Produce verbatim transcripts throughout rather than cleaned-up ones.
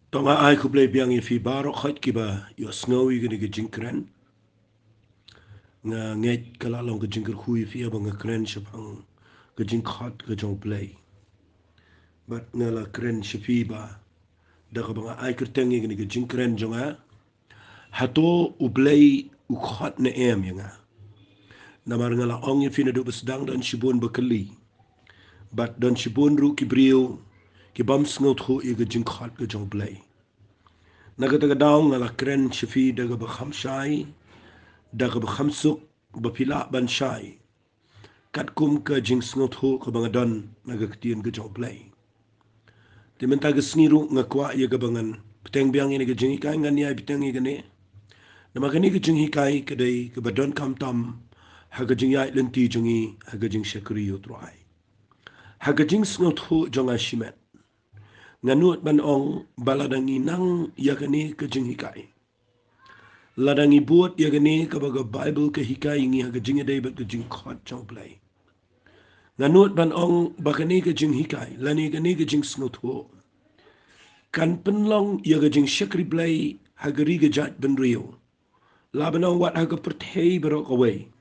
To nga ai khublei biang ïa phi baroh khoit kiba ïohsngew ïa kane ka jingkren. Nga ngeit ka la long ka jingkyrkhu ïa phi haba nga kren shaphang ka jingkhot ka jong U Blei. Bad nga la kren sha phi ba da kaba nga ai kyrteng ïa kane ka jingkren jong nga, hato U Blei u khot ne em ïa nga? Namar nga la ong ïa phi naduh ba sdang don shibun ba kylli. Bad don shibun ruh ki briew ki bym sngewthuh ïa ka jingkhot ka jong U Blei. Na kata ka daw nga la kren sha phi da kaba kham shai, da kaba kham suk, ba phi lah ban shai katkum ka jingsngewthuh kaba nga don na ka ktien ka jong U Blei. Te mynta ka sngi ruh nga kwah ïa kaba ngan bteng biang ïa kane ka jinghikai, ngan ïai bteng ïa kane. Namar kane ka jinghikai ka dei kaba donkam tam ha ka jingïaid lynti jong ngi ha ka jingshakri ïa U Trai. Ha ka jingsngewthuh jong nga shimet, nga nud ban ong ba lada ngi nang ïa kane ka jinghikai, lada ngi bud ïa kane kaba ka Baibl ka hikai ïa ngi ha ka jingïadei bad ka jingkhot jong U Blei, nga nud ban ong ba kane ka jinghikai lane kane ka jingsngewthuh kan pynlong ïa ka jingshakri Blei ha ka ri ka jaid bynriew, lah ban ong wat ha ka pyrthei baroh kawei.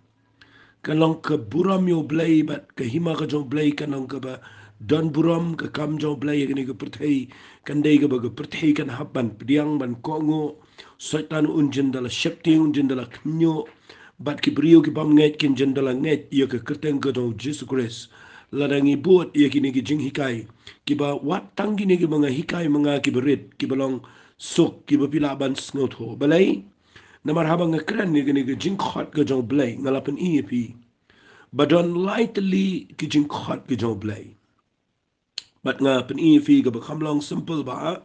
Kan long ka burom ïa U Blei bad ka hima ka jong U Blei kan long kaba don burom, ka kam jong U Blei ha kane ka pyrthei kan dei kaba ka pyrthei kan hap ban pdiang ban kohnguh. Soitan un jin da la sheptieng, un jin da la khynñiuh, bad ki briew ki bym ngeit kin jin da la ngeit ïa ka kyrteng ka jong U Jisu Khrist. Lada ngi bud ïa kine ki jinghikai kiba wat tang kine kiba nga hikai ma nga kiba rit, kiba long suk, kiba phi lah ban sngewthuh. Balei? Namar haba nga kren ïa kane ka jingkhot ka jong U Blei, nga la pyni ïa phi ba don lai tylli ki jingkhot ka jong U Blei. Bad nga pyni ïa phi kaba kham long simple ba,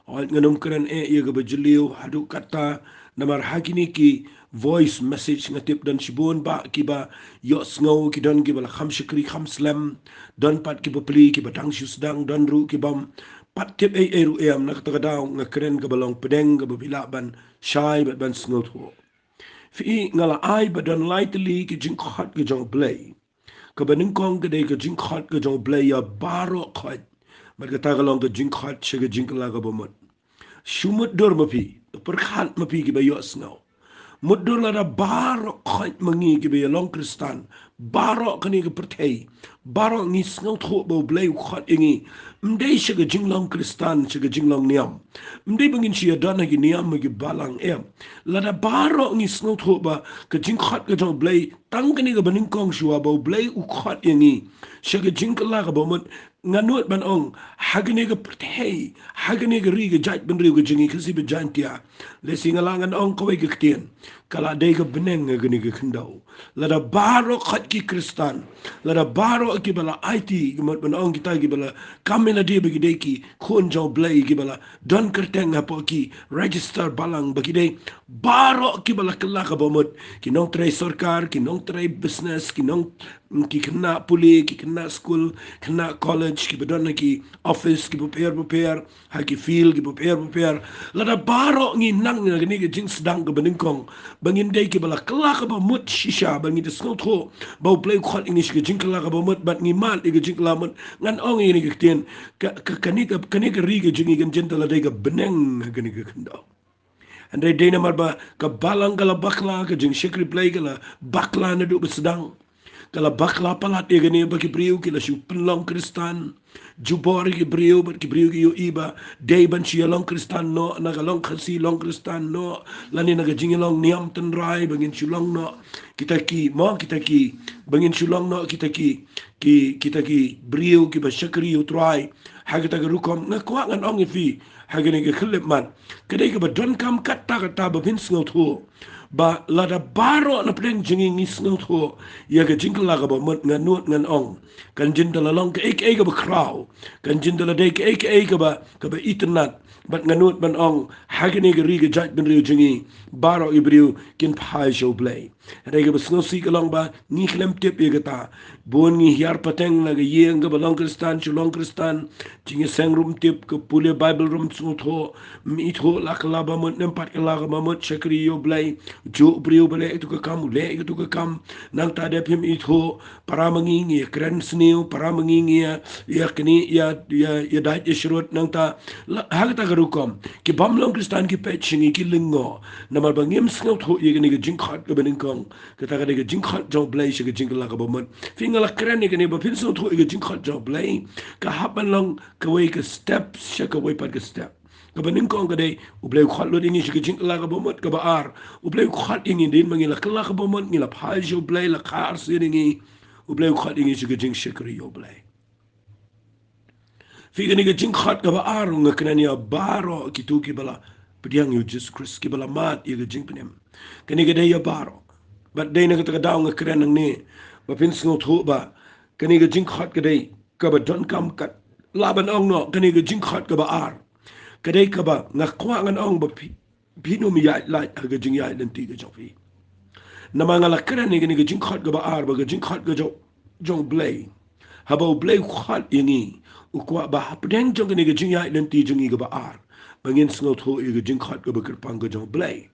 hooid, ngan ym kren eh ïa kaba jylliew haduh katta, namar ha kine ki voice message nga tip don shibun ba kiba ïohsngew, ki don kiba la kham shakri kham slem, don pat kiba plie kiba dang shu sdang, don ruh ki bym pat tip ei ei ruh em. Na kata ka daw nga kren kaba long pdeng kaba phi lah ban shai bad ban sngewthuh. Phi, nga la ai ba don lai tylli ki jingkhot ka jong U Blei. Kaba nyngkong ka dei ka jingkhot ka jong U Blei ïa baroh khoit. Bad kata ka long ka jingkhot sha ka jingkylla kaba mut. Shu mutdur ma phi, pyrkhat ma phi kiba ïohsngew. Mutdur lada baroh khoit ma ngi kiba ïalong Khristan, baroh kane ka pyrthei, baroh ngi sngewthuh ba U Blei u khot ïa ngi. Ym dei sha ka jinglong Khristan, sha ka jinglong niam. Ym dei ba ngin shu ïadon ha ki niam ha ki balang, em. Lada baroh ngi sngewthuh ba ka jingkhot ka jong U Blei tang kane kaba nyngkong shuwa, ba U Blei u khot ïa ngi sha ka jingkylla kaba mut, nga nud ban ong, ha kane ka pyrthei, ha kane ka ri ka jaid bynriew ka jong ngi, Khasi bad Jaiñtia, lehse nga lah ngan ong kawei ka ktien, ka la dei ka bneng ha kane ka khyndew. Lada baroh khoit ki Khristan, lada baroh kiba la aiti, ka mut ban ong kita kiba la kam ïa lade ba ki dei ki khun jong U Blei, kiba la don kyrteng hapoh ki register balang, ba ki dei baroh kiba la kylla kaba mut, ki nongtrei sorkar, ki nongtrei business, ki nong, ki khynnah pule, ki khynnah skul, khynnah college, kiba don ha ki office kiba pher bapher, ha ki field kiba pher bapher. Lada baroh ngi nang ha kane ka jingsdang kaba nyngkong, ba ngin dei kiba la kylla kaba mut shisha, ba ngin da sngewthuh ba U Blei u khot ïa ngi sha ka jingkylla kaba mut, bad ngi mad ïa ka jingkylla mut, ngan ong ïa kane ka ktien, ka, ka, kane ka, kane ka ri ka jong ngi kan jin da la dei ka bneng ha kane ka khyndew. Hynrei dei namar ba ka balang ka la bakla, ka jingshakri Blei ka la bakla naduh ba sdang. Ka la bakla palat ïa kane ba ki briew ki la shu pynlong Khristan. Jubor ki briew, bad ki briew ki ïohi ba dei ban shu ïalong Khristan noh, na ka long Khasi long Khristan noh, lane na ka jingïalong niam tynrai ba ngin shu long noh kita ki, mo, kita ki, ba ngin shu long noh kita ki, ki, kita ki briew kiba shakri ïa U Trai. Ha kata ka rukom nga kwah ngan ong ïa phi ha kane ka khyllipmat, ka dei kaba donkam katta katta ba phin sngewthuh ba lada baroh na pdeng jong ngi ngi sngewthuh ïa ka jingkylla kaba mut, nga nud ngan ong, kan jin da la long kaei kaei kaba khraw, kan jin da la dei kaei kaei kaba, kaba itynnad. Bad nga nud ban ong, ha kane ka ri ka jaid bynriew jong ngi, baroh ki briew kin phai sha U Blei. Hynrei kaba sngewsih ka long ba ngi khlem tip ïa kata. Bun ngi hiar pateng na ka ïing kaba long Khristan shu long Khristan. Jingïaseng ruh ym tip, ka pule Baibl ruh ym sngewthuh, ym ithuh la kylla ba mut ne ym pat kylla kaba mut, shakri ïa U Blei. Ju briew ba leh ïa katu ka kam, u leh ïa katu ka kam. Nangta da phim ithuh, para ma ngi ngi ïa kren sniew, para ma ngi ngi ïa, ïa knieh, ïa, ïa, ïa dait ïa shrut, nangta. La, ha kata ka rukom. Ki bym long Khristan ki peit sha ngi ki lyngngoh. Namar ba ngim sngewthuh ïa kane ka jingkhot kaba nyngkong. Kata ka dei ka jingkhot jong U Blei sha ka jingkylla kaba mut. Phi, nga la kren ïa kane ba phin sngewthuh ïa ka jingkhot jong U Blei. Ka hap ban long kawei ka step, sha kawei pat ka step. Kaba nyngkong ka dei, U Blei u khot lut ïa ngi sha ka jingkylla kaba mut, kaba ar. U Blei u khot ïa ngi hadien ba ngi la kylla kaba mut, ngi la phai sha U Blei, la kha arsien ïa ngi. U Blei u khot ïa ngi sha ka jingshakri ïa U Blei. Phi, kane ka jingkhot kaba ar nga kren ïa baroh kito kiba la pdiang ïa U Jisu Khrist, kiba la mad ïa ka jingpynim. Kane ka dei ïa baroh. Bad dei na kata ka daw nga kren nangne, ba phin sngewthuh ba kane ka jingkhot ka dei kaba donkam, kat lah ban ong noh, kane ka jingkhot kaba ar. Ka dei kaba nga kwah ngan ong ba phi, phin ym ïaid lait ha ka jingïaid lynti ka jong phi. Namar nga la kren ïa kane ka jingkhot kaba ar, ba ka jingkhot ka jong, jong U Blei. Haba U Blei u khot ïa ngi, u kwah ba hapdeng jong kane ka jingïaid lynti jong ngi kaba ar, ba ngin sngewthuh ïa ka jingkhot kaba kyrpang ka jong U Blei.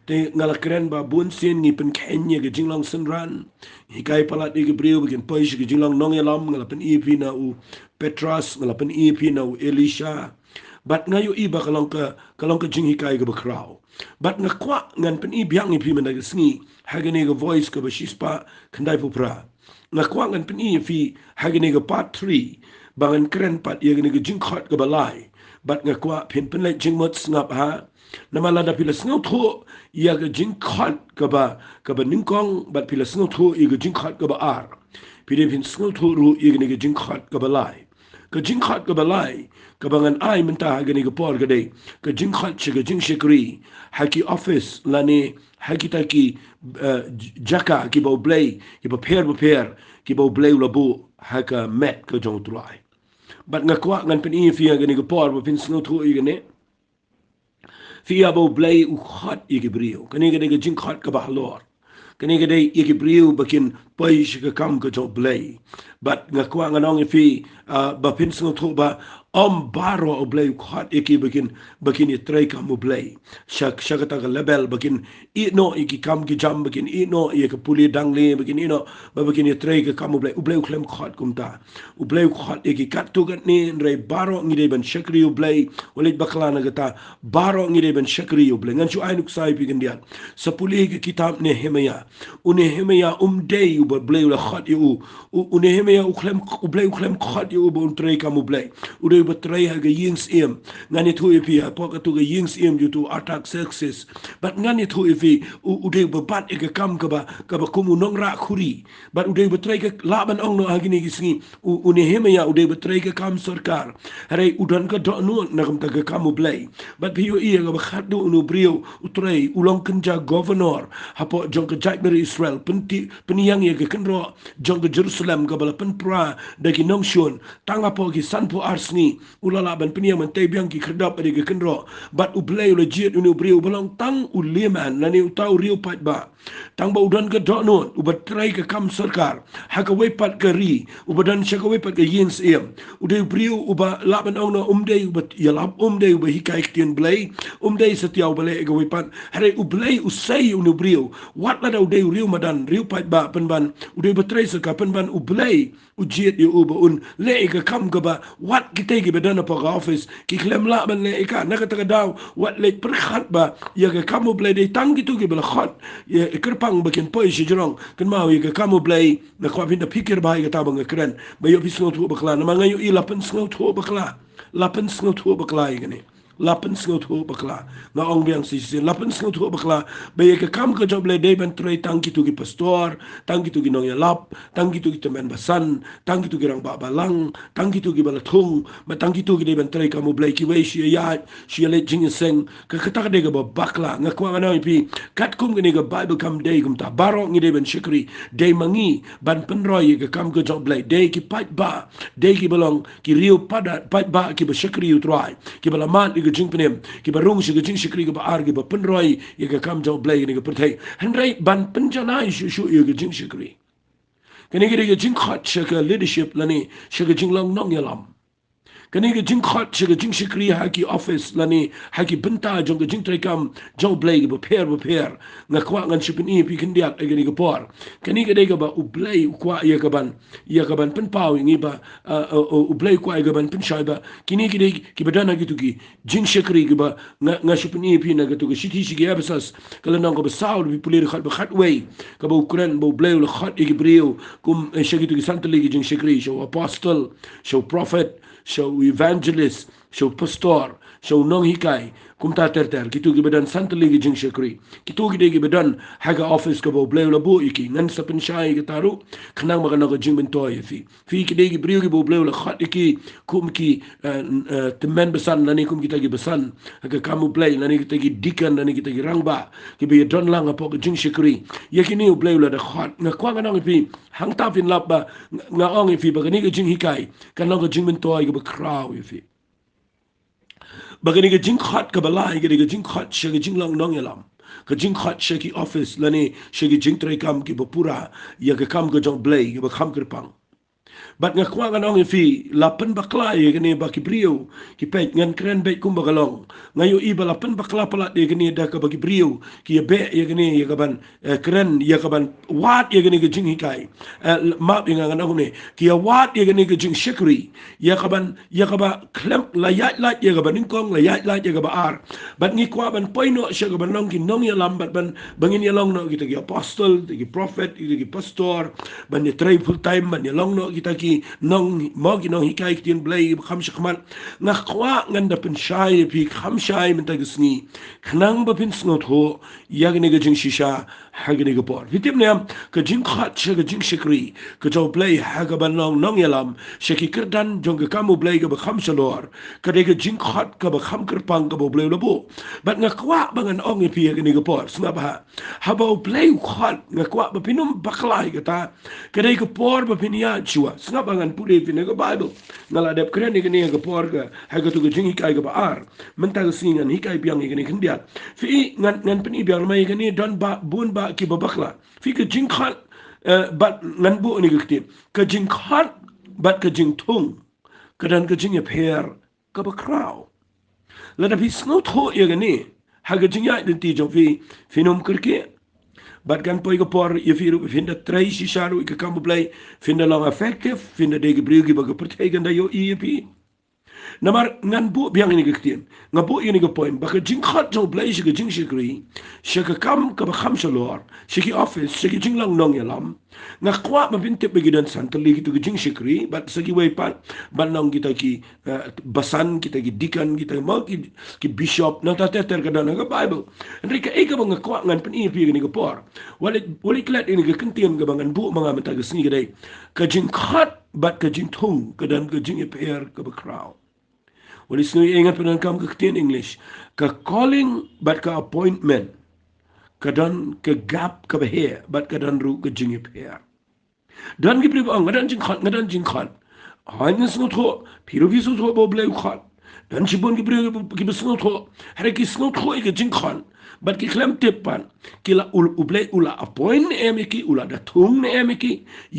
Te nga la kren ba bun sien ngi pynkheiñ ïa ka jinglong synran. Hikai palat ïa ki briew ba kin poi sha ka jinglong nongïalam, nga la pyni ïa phi na u Petros, nga la pyni ïa phi na u Elisha. Bad nga ïohi ba ka long ka, ka long ka jinghikai kaba khraw. Bad nga kwah ngan pyni biang ïa phi mynta ka sngi ha kane ka Voice kaba shispah khyndaiphew phra. Nga kwah ngan pyni ïa phi ha kane ka part three, ba ngan kren pat ïa kane ka jingkhot kaba lai. Bad nga kwah phin pynleit jingmut sngap ha. Namar lada phi la sngewthuh ïa ka jingkhot kaba, kaba nyngkong, bad phi la sngewthuh ïa ka jingkhot kaba ar, phi dei phin sngewthuh ruh ïa kane ka jingkhot kaba lai. Ka jingkhot kaba lai kaba ngan ai mynta ha kane ka por ka dei ka jingkhot sha ka jingshakri ha ki office lane ha kita ki, eh, j-, jaka kiba U Blei, kiba pher bapher, kiba U Blei u la buh ha ka met ka jong U Trai. Bad nga kwah ngan pyni ïa phi ha kane ka por ba phin sngewthuh ïa kane. Phi, haba U Blei u khot ïa ki briew, kane ka dei ka jingkhot kaba halor. Kane ka dei ïa ki briew ba kin poi sha ka kam ka jong U Blei. Bad nga kwah ngan ong ïa phi, ah, ba phin sngewthuh ba ym baroh U Blei u khot ïa ki ba kin, ba kin ïatrei kam U Blei. Sha, sha kata ka level ba kin ïeh noh ïa ki kam ki jam, ba kin ïeh noh ïa ka pule dangle, ba kin ïeh noh, ba, ba kin ïatrei ka kam U Blei. U Blei u khlem khot kumta. U Blei u khot ïa ki katto katne, hynrei baroh ngi dei ban shakri U Blei. Wat leit bakla na kata, baroh ngi dei ban shakri U Blei. Ngan shu ai nuksa ïa phi khyndiat. Sa pule ka kitab Nehemiah. U Nehemiah um dei uba U Blei u la khot ïa u. U, u Nehemiah u khlem, U Blei u khlem khot ïa u ba un trei kam U Blei. U dei uba trei ha ka ïing syiem. Ngan ïathuh ïa phi, hapoh katu ka ïing syiem jong utu u Artaxerxes. Bad ngan ïathuh ïa phi, u, u dei uba bat ïa ka kam kaba, kaba kum u nongrah khuri. Bad u dei uba trei ka, lah ban ong noh ha kine ki sngi, u, u Nehemiah u dei uba trei ka kam sorkar. Hynrei u don ka dohnud na ka bynta ka kam U Blei. Bad phi ïohi ïa kaba khatduh, une u briew u trei, u long kynja governor hapoh jong ka jaitbynriew Israel, pynti, pynïeng ïa ka kynroh jong ka Jerusalem kaba la pynpra da ki nongshun. Tang hapoh ki sanphew ar sngi u la lah ban pynïeng ban tei biang ki khyrdop bad ïa ka kynroh. Bad U Blei u la jied une u briew uba long tang u layman lane uta u riew paidbah. Tang ba u don ka dohnud uba trei ka kam sorkar ha kawei pat ka ri, uba don sha kawei pat ka ïing syiem. U dei u briew uba lah ban ong noh um dei uba ïalap, um dei uba hikai ktien Blei, um dei satia uba leh ïa kawei pat. Hynrei U Blei u sei ïa une u briew, wat lada u dei u riew madan, riew paidbah, pynban u dei uba trei sorkar, pynban U Blei u jied ïa u ba un leh ïa ka kam kaba wat kitei kiba don hapoh ka office ki khlem lah ban leh ïa ka. Na kata ka daw wat leit pyrkhat ba ïa ka kam U Blei dei tang kito kiba la khot ïa, ïa kyrpang ba kin poi shajrong. Kynmaw, ïa ka kam U Blei, nga kwah phin da phikir bha ïa kata ba nga kren, ba ïoh phi sngewthuh bakla. Namar nga ïohi la pynsngewthuh bakla. La pynsngewthuh bakla ïa kane. La pynsngewthuh bakla. Nga ong biang shisien, la pynsngewthuh bakla ba ïa ka kam ka jong U Blei dei ban trei tang kito ki pastor, tang kito ki nongïalap, tang kito ki tymmen basan, tang kito ki rangbah balang, tang kito kiba la thung, bad tang kito ki dei ban trei kam U Blei, kiwei shu ïaid, shu ïaleit jingïaseng. Ka, kata ka dei kaba bakla. Nga kwah ngan ong ïa phi, katkum kane ka Baibl kam dei kumta, baroh ngi dei ban shakri. Dei ma ngi ban pynroi ïa ka kam ka jong U Blei. Dei ki paidbah, dei kiba long ki riew paidbah, paidbah kiba shakri U Trai, kiba la mad ïa ka jingpynim, kiba rung sha ka jingshakri kaba ar, kiba pynroi ïa ka kam jong U Blei ha kane ka pyrthei. Hynrei ban pynjanai shuh shuh ïa ka jingshakri, kane ka dei ka jingkhot sha ka leadership lane sha ka jinglong nongïalam. Kane ka jingkhot sha ka jingshakri ha ki office lane ha ki bynta jong ka jingtrei kam jong U Blei kiba pher ba pher. Nga kwah ngan shu pyni ïa phi khyndiat ha kane ka por. Kane ka dei kaba U Blei u kwah ïa ka ban, ïa ka ban pynpaw ïa ngi ba, uh, uh, uh, U Blei u kwah ïa ka ban pynshai ba kine ki dei kiba don ha kito ki jingshakri kiba nga, nga shu pyni ïa phi na kato ka shithi sha ki Ephesus, ka lynnong kaba saw, lada phi pule dkhot ba khatwei, kaba u kren ba U Blei u la khot ïa ki briew kum, eh, sha kito ki san tylli ki jingshakri, sha u apostol, sha u prophet, sha u evangelist, sha u pastor, sha u nonghikai, kumta ter ter, kito kiba don san tylli ki jingshakri. Kito ki dei kiba don ha ka office kaba U Blei u la buh ïa ki. Ngan sa pynshai ïa kata ruh khnang ba kan long ka jingmyntoi ïa phi. Phi, ki dei ki briew kiba U Blei u la khot ïa ki kum ki, eh, eh, tymmen basan lane kum kita ki basan ha ka kam U Blei, lane kita ki deacon, lane kita ki rangbah kiba ïadon lang hapoh ka jingshakri. Ïa kine U Blei u la da khot. Nga kwah ngan ong ïa phi, hangta phin lap ba nga, nga ong ïa phi ba kane ka jinghikai kan long ka jingmyntoi kaba khraw ïa phi. Ba kane ka jingkhot kaba lai, kane ka jingkhot sha ka jinglong nongïalam, ka jingkhot sha ki office lane sha ki jingtrei kam kiba pura ïa ka kam ka jong U Blei kaba kham kyrpang. Bad nga kwah ngan ong ïa phi, la pynbakla ïa kane ba ki briew ki peit, ngan kren beit kumba ka long. Nga ïohi ba la pynbakla palat ïa kane da kaba ki briew ki ïa beh ïa kane ïa ka ban, eh, kren, ïa ka ban wad ïa kane ka jinghikai. Eh, map ïa nga, ngan ong kumne, ki ïa wad ïa kane ka jingshakri ïa ka ban, ïa kaba khlem, la ïaid lait ïa kaba nyngkong, la ïaid lait ïa kaba ar. Bad ngi kwah ban poi noh sha ka ban long ki nongïalam, bad ban, ba ngin ïa long noh kita ki apostol, kita ki prophet, kita ki pastor, ban ïa trei full time, ban ïa long noh kita ki nong, mo, ki nonghikai ktien Blei ba kham shakhmat. Nga kwah ngan da pynshai ïa phi kham shai mynta ka sngi khnang ba phin sngewthuh ïa kane ka jingshisha ha kane ka por. Phi tip ne em, ka jingkhot sha ka jingshakri ka jong U Blei ha ka ban long nongïalam sha ki kyrdan jong ka kam U Blei kaba kham shalor, ka dei ka jingkhot kaba kham kyrpang kaba U Blei u la buh. Bad nga kwah ba ngan ong ïa phi ha kane ka por, sngap bha. Haba U Blei u khot, nga kwah ba phin ym bakla ïa kata. Ka dei ka por ba phin ïaid shuwa. Sngap bha, ngan pule ïa phi na ka Baibl. Nga la dep kren ïa kane ha ka por ka, ha kato ka jinghikai kaba ar. Mynta ka sngi ngan hikai biang ïa kane khyndiat. Phi, ngan, ngan pyni biang namar ïa kane don ba, bun ba kiba bakla. Phi, ka jingkhot, eh, bad ngan buh ïa kane ka ktien. Ka jingkhot bad ka jingthung ka don ka jingïapher kaba khraw. Lada phi sngewthuh ïa kane ha ka jingïaid lynti jong phi, phin ym kyrkieh. Bad kan poi ka por ïa phi ruh, phin da trei shisha ruh ïa ka kam U Blei, phin da long effective, phin da dei ki briew kiba ka pyrthei kan da ïohi ïa phi. Namar ngan buh biang ïa kane ka ktien, nga buh ïa kane ka point, ba ka jingkhot jong U Blei sha ka jingshakri, sha ka kam kaba kham shalor, sha ki office, sha ki jinglong nongïalam. Nga kwah ba phin tip ba ki don san tylli kito ki jingshakri, bad sa kiwei pat, ban long kita ki, eh, basan, kita ki deacon, kita, mo, ki, ki bishop, nangta ter ter ka don ha ka Baibl. Hynrei kaei kaba nga kwah ngan pyni ïa phi ha kane ka por, wat leit, wat leit klet ïa kane ka kyntien kaba ngan buh ma nga mynta ka sngi, ka dei ka jingkhot bad ka jingthung ka don ka jingïapher kaba khraw. Wat leit sngew ïa ngan pyndonkam ka ktien English. Ka calling bad ka appointment ka don ka gap kaba heh, bad ka don ruh ka jingïapher. Don ki briew ba ong, nga don jingkhot, nga don jingkhot. Hooid, nga sngewthuh, phi ruh phi sngewthuh ba U Blei u khot. Don shibun ki briew kiba, kiba sngewthuh, hynrei ki sngewthuh ïa ka jingkhot, bad ki khlem tip pat, ki la, U, U Blei u la appoint ne em ïa ki, u la da thung ne em ïa ki.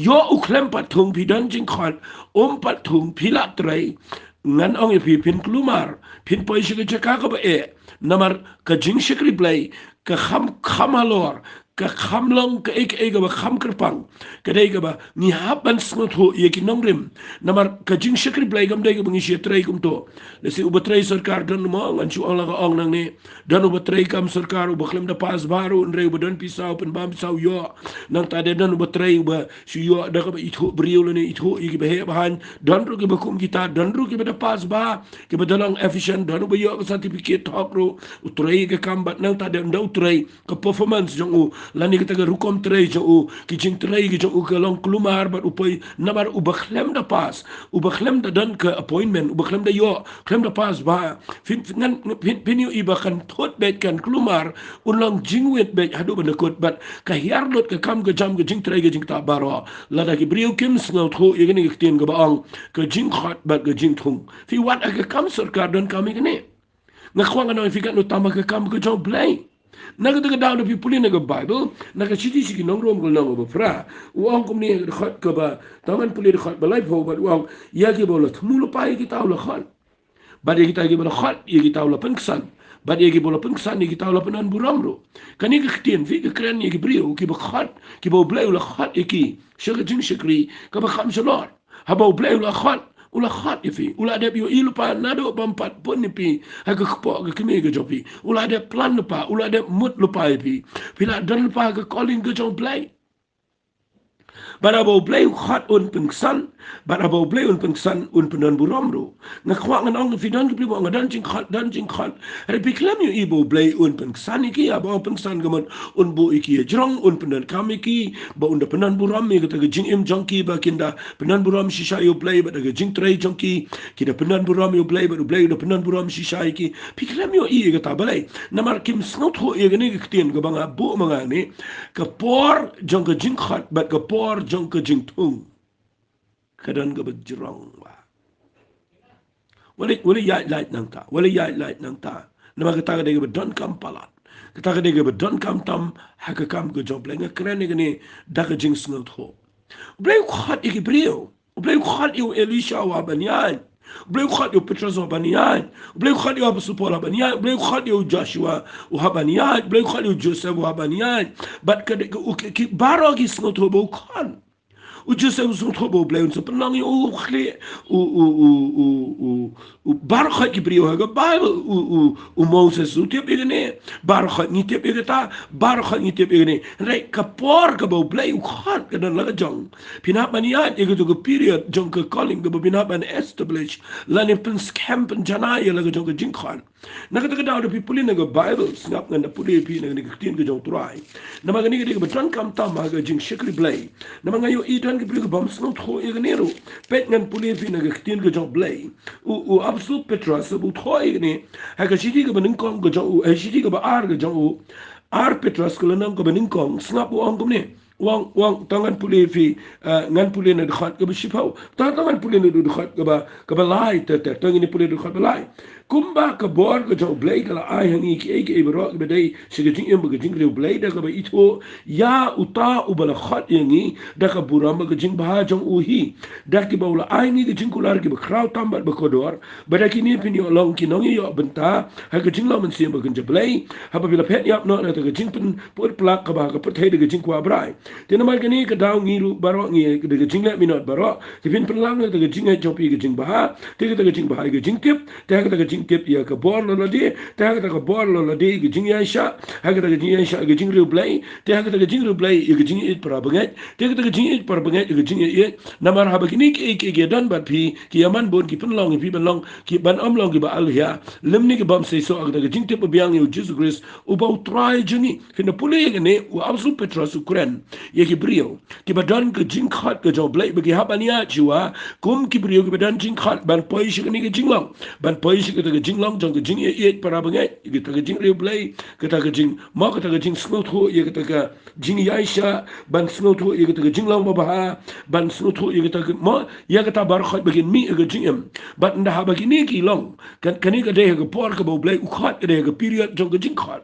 Ïoh u khlem pat thung, phi don jingkhot, um pat thung, phi la trei. Ngan ong ïa phi, phin kulmar, phin poi sha ka jaka kaba eh. Namar ka jingshakri Blei ka kham, kham halor, ka kham long kaei kaei kaba kham kyrpang. Ka dei kaba ngi hap ban sngewthuh ïa ki nongrim. Namar ka jingshakri Blei kam dei kaba ngi shu ïatrei kumto. Lehse uba trei sorkar don, mo, ngan shu ong la ka ong nangne. Don uba trei kam sorkar uba khlem da pass bha ruh, hynrei uba don pisa u pynbam pisa u ïoh. Nangta de don uba trei uba shu ïoh da kaba ithuh briew lane ithuh ïa kiba heh ba haiñ. Don ruh kiba kum kita, don ruh kiba da pass bha, kiba da long efficient, don uba ïoh ka certificate thok ruh, u trei ka kam, bad nangta de ynda u trei, ka performance jong u lane kata ka rukom trei jong u, ki jingtrei ki jong u ka long kulmar, bad u poi, namar uba khlem da pass, uba khlem da don ka appointment, uba khlem da ïoh, khlem da pass bha, phin, phin, ngan, phin, phin ïohi ba kan thut beit, kan kulmar, un long jingwit beit haduh ban da kut, bad ka hiar lut ka kam ka jam, ka jingtrei ka jingktah baroh, lada ki briew kim sngewthuh ïa kane ka ktien kaba ong ka jingkhot bad ka jingthung. Phi, wat ha ka kam sorkar donkam ïa kane. Nga kwah ngan ong ïa phi, katno tam ha ka kam ka jong U Blei. Na kata ka daw da phi pule na ka Baibl, na ka shithi sha ki nong Rom ka lynnong kaba phra, u ong kumne ha ka dkhot kaba, tang ngan pule dkhot ba laiphew bad u ong, ïa kiba u la thmu lypa ïa kita u la khot. Bad ïa kita kiba la khot, ïa kita u la pynksan. Bad ïa kiba u la pynksan, ïa kita u la pyndonburom ruh. Kane ka ktien phi ka kren ïa ki briew, kiba khot, kiba U Blei u la khot ïa ki sha ka jingshakri kaba kham shalor. Haba U Blei u la khot, u la khot ïa phi, u la dep ïohi lypa naduh bym pat bun ïa phi ha ka kpoh ka kmie ka jong phi. U la dep plan lypa, u la dep mut lypa ïa phi. Phi la don lypa ha ka calling ka jong U Blei. Bad haba U Blei u khot un pynksan, bad haba U Blei un pynksan un pyndonburom ruh. Nga kwah ngan ong phi don ki briew ba ong don jingkhot, don jingkhot. Hynrei phi khlem ïohi ba U Blei un pynksan ïa ki, haba ong pynksan ka mut un buh ïa ki hajrong, un pyndonkam ïa ki, ba un da pyndonburom ïa kata ka jingim jong ki, ba kin da pyndonburom shisha ïa U Blei, bad da ka jingtrei jong ki, ki da pyndonburom ïa U Blei, bad U Blei u da pyndonburom shisha ïa ki. Phi khlem ïohi ïa kata balei? Namar kim sngewthuh ïa kane ka ktien kaba nga buh ma nga ne, ka por jong ka jingkhot bad ka por jong ka jingthung ka don kaba jrong bha. Wat leit, wat leit ïaid lait nangta, wat leit ïaid lait nangta. Namar kata ka dei kaba donkam palat. Kata ka dei kaba donkam tam ha ka kam ka jong U Blei. Nga kren ïa kane da ka jingsngewthuh. U Blei u khot ïa ki briew. U Blei u khot ïa u Elisha u hap ban ïaid. U Blei u khot ïa u Petros u hap ban ïaid. U Blei u khot ïa u Apostol Paul u hap ban ïaid. U Blei u khot ïa u Joshua u hap ban ïaid. U Blei u khot ïa u Joseph u hap ban ïaid. Bad ka dei ka, u, ki, ki baroh ki sngewthuh ba u khot. U Joseph u sngewthuh ba U Blei un sa pynlong ïa u, u khlieh, u, u, u, u, u, u, baroh khoit ki briew ha ka Baibl, u, u, u Moses u tip ïa kane, baroh khoit ngi tip ïa kata, baroh khoit ngi tip ïa kane. Hynrei ka por kaba U Blei u khot ka don la ka jong. Phin hap ban ïaid ïa kato ka period jong ka calling kaba phin hap ban establish lane pynskhem pynjanai ïa la ka jong ka jingkhot. Na kata ka daw da phi pule na ka Baibl, sngap ngan da pule ïa phi na kane ka ktien ka jong U Trai. Namar kane ka dei kaba donkam tam ha ka jingshakri Blei. Namar nga ïohi don ki briew ki bym sngewthuh ïa kane ruh. Peit ngan pule ïa phi na ka ktien ka jong U Blei. U, u Apostol Petros u thoh ïa kane ha ka shithi kaba nyngkong ka jong u, eh, shithi kaba ar ka jong u. Ar Petros ka lynnong kaba nyngkong, sngap u ong kumne. U ong, u ong, to ngan pule ïa phi, eh, ngan pule na dkhot kaba shiphew. To, to ngan pule na dkhot kaba, kaba lai, te, te, to ngin pule dkhot ba lai. Kumba ka bor ka jong U Blei ka la ai ha ngi kiei kiei baroh kiba dei sha ka jingim bad ka jingriewblei da kaba ithuh ïa uta uba la khot ïa ngi da ka burom bad ka jingbha jong u hi. Da kiba u la ai ngi ka jingkular kiba khraw tam bad ba kordor. Bad da kine phin ïoh long ki nongïaïoh bynta ha ka jinglong mynsiem bad kynja Blei, haba phi la phet ïap noh na kata ka jingpyn put plak kaba ha ka pyrthei da ka jingkwah brai. Te namar kane ka daw ngi ruh baroh ngi da ka jingleh minot baroh, te phin pynlang ïa kata ka jingngeit jong phi ïa ka jingbha, te kata ka jingbha ïa ka jingtip, te ha kata ka jingtip ïa ka bor la lade, te ha kata ka bor la lade ïa ka jingïaishah, ha kata ka jingïaishah ïa ka jingriewblei, te ha kata ka jingriewblei ïa ka jingïeit para bangeit, te ha kata ka jingïeit para bangeit ïa ka jingïeit. Namar haba kine kiei kiei ki don bad phi, ki ïaman bun, ki pynlong ïa phi ban long, ki ban ym long kiba alhia lymne ki bym seisoh ha kata ka jingtip babiang ïa U Jisu Khrist uba U Trai jong ngi. Phin da pule ïa kane, u Apostol Petros u kren ïa ki briew kiba don ka jingkhot ka jong U Blei ba ki hap ban ïaid shuwa kum ki briew kiba don jingkhot ban poi sha kane ka jinglong, ban poi sha kata ka jinglong jong ka jingïeit para bangeit, kata ka jingriewblei, kata ka jing, mo kata ka jingsngewthuh ïa kata ka jingïaishah, ban sngewthuh ïa kata ka jinglong babha, ban sngewthuh ïa kata ka, mo, ïa kata baroh khoit ba kin mih ïa ka jingim. Bad ynda haba kine ki long, kan, kane ka dei ha ka por kaba U Blei u khot, ka dei ha ka period jong ka jingkhot.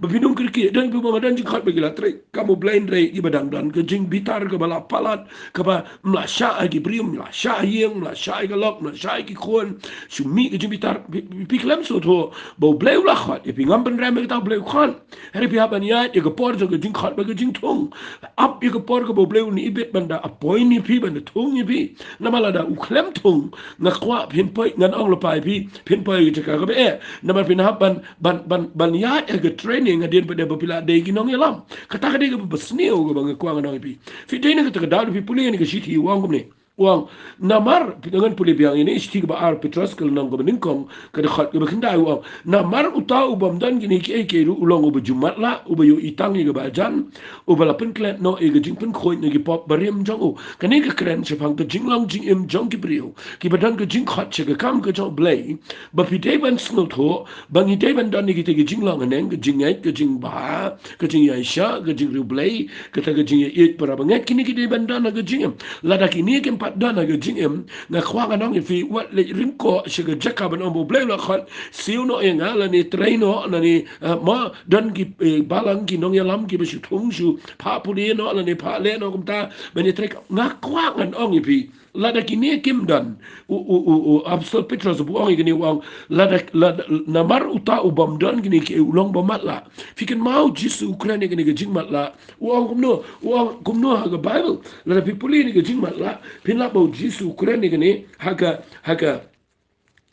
Ba phin ym kyrkieh, don kiba ong don jingkhot ba ki la trei kam U Blei, hynrei kiba dang don ka jingbitar kaba la palat, kaba ym lah shah ha ki briew, ym lah shah ha ïing, ym lah shah ha ka lok, ym lah shah ha ki khun. Shu mih ka jingbitar, phi, phi, phi khlem sngewthuh ba U Blei u la khot ïa phi, ngam pynrem ïa kata, U Blei u khot. Hynrei phi hap ban ïaid ïa ka por jong ka jingkhot bad ka jingthung. Ap ïa ka por kaba U Blei un ibit ban da appoint ïa phi, ban da thung ïa phi. Namar lada u khlem thung, nga kwah phin poi, ngan ong lypa ïa phi, phin poi ha ka jaka kaba eh. Namar phin hap ban, ban, ban, ban ïaid ha ka training hadien ba dei ba phi la dei ki nongïalam. Kata ka dei kaba sniew kaba nga kwah ngan ong ïa phi. Phi dei na kata ka daw da phi pule ïa kane ka shithi, u ong kumne. U ong, namar, phi, ngan pule biang ïa kane, shithi kaba ar Petros ka lynnong kaba nyngkong, ka dkhot kaba khyndai, u ong, namar uta u bym don kine kiei kiei ruh u long uba ju matlah, uba ïohi tang ïa kaba hajan, uba la pynklet noh ïa ka jingpynkhuid na ki pop barim jong u. Kane ka kren shaphang ka jinglong jingim jong ki briew kiba don ka jingkhot sha ka kam ka jong U Blei. Ba phi dei ban sngewthuh ba ngi dei ban don ïa kita ki jinglong haneng, ka jingngeit, ka jingbha, ka jingïaishah, ka jingriewblei, kata ka jingïeit para bangeit, kine ki dei ban don ha ka jingim. Lada kine kim pat don ha ka jingim, nga kwah ngan ong ïa phi, wat leit ryngkoh sha ka jaka ban ong ba U Blei u la khot, siew noh ïa nga, lane trei noh, lane, eh, ma, don ki, eh, balang ki nongïalam kiba shu thung shu phah pule noh, lane phah leh noh kumta ban ïatrei. Nga kwah ngan ong ïa phi, lada kine kim don, u, u, u, u Apostol Petros u ong ïa kane, u ong, lada, lada, namar uta u bym don kine kiei u long ba matlah. Phi kynmaw U Jisu u kren ïa kane ka jingmatlah. U ong kumno, u ong kumno ha ka Baibl. Lada phi pule ïa kane ka jingmatlah, phin lap ba U Jisu u kren ïa kane ha ka, ha ka,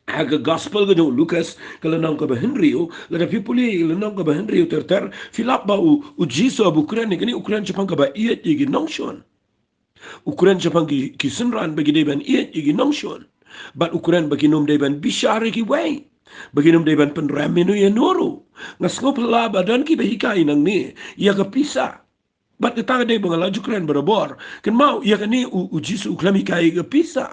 ha ka Gospel ka jong u Lukas, ka lynnong kaba hynriew, lada phi pule lynnong kaba hynriew ter ter, phi lap ba u, U Jisu haba u kren ïa kane, u kren shaphang kaba ïeit ïa ki nongshun. U kren shaphang ki, ki synran ba ki dei ban ïeit ïa ki nongshun. Bad u kren ba kin ym dei ban bishar ïa kiwei. Ba kin ym dei ban pynrem ïano ïano ruh. Nga sngewphylla ba don kiba hikai nangne ïa ka pisa. Bad kata ka dei ba nga la ju kren barabor. Kynmaw, ïa kane u, U Jisu u khlem hikai ïa ka pisa.